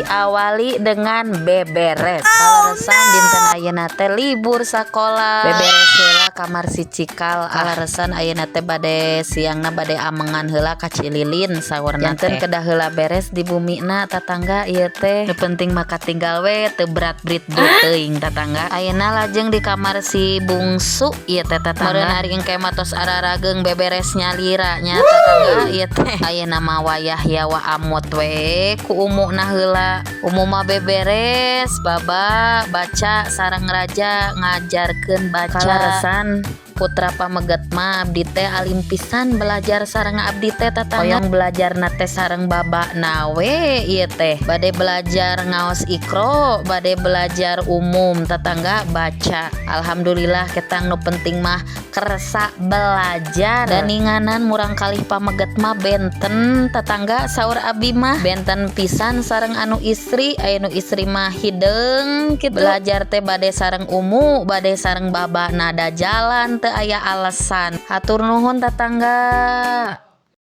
Diawali dengan beberes. Kaleresan dinten ayeuna teh libur sakola. Beberes heula kamar si Cikal. Kaleresan ayeuna teh bade siangna bade amengan heula ka Cililin saurna teh. Janten kedah heula beres di bumina, tatangga, ieu teh. Nu penting mah katinggal we teu berat brit brut teuing, tatangga. Ayeuna lajeng di kamar si bungsu ieu teh, tatangga. Meureun ari engke mah tos ararageung beberes nyalira nya, tatangga, ieu teh. Ayeuna mah wayah yawa amot we ku umuna heula. Umu mah beberes, baba baca sareng raja ngajarkeun baca. Kaleresan putra pameget mah abdi teh alim pisan belajar sareng abdi teh, tatangga. Hoyong belajarna teh sareng babana we ieu teh. Bade belajar ngaos Iqro, bade belajar umum, tatangga, baca. Alhamdulillah ketang, nu penting mah kersa belajar. Dan ninganan murang kalih pameget mah benten, tatangga, saur abi mah benten pisan sareng anu istri. Aya nu istri mah hideung kitu. Belajar teh bade sareng umu, bade sareng baba, nada jalan teu aya alasan. Hatur nuhun, tatangga.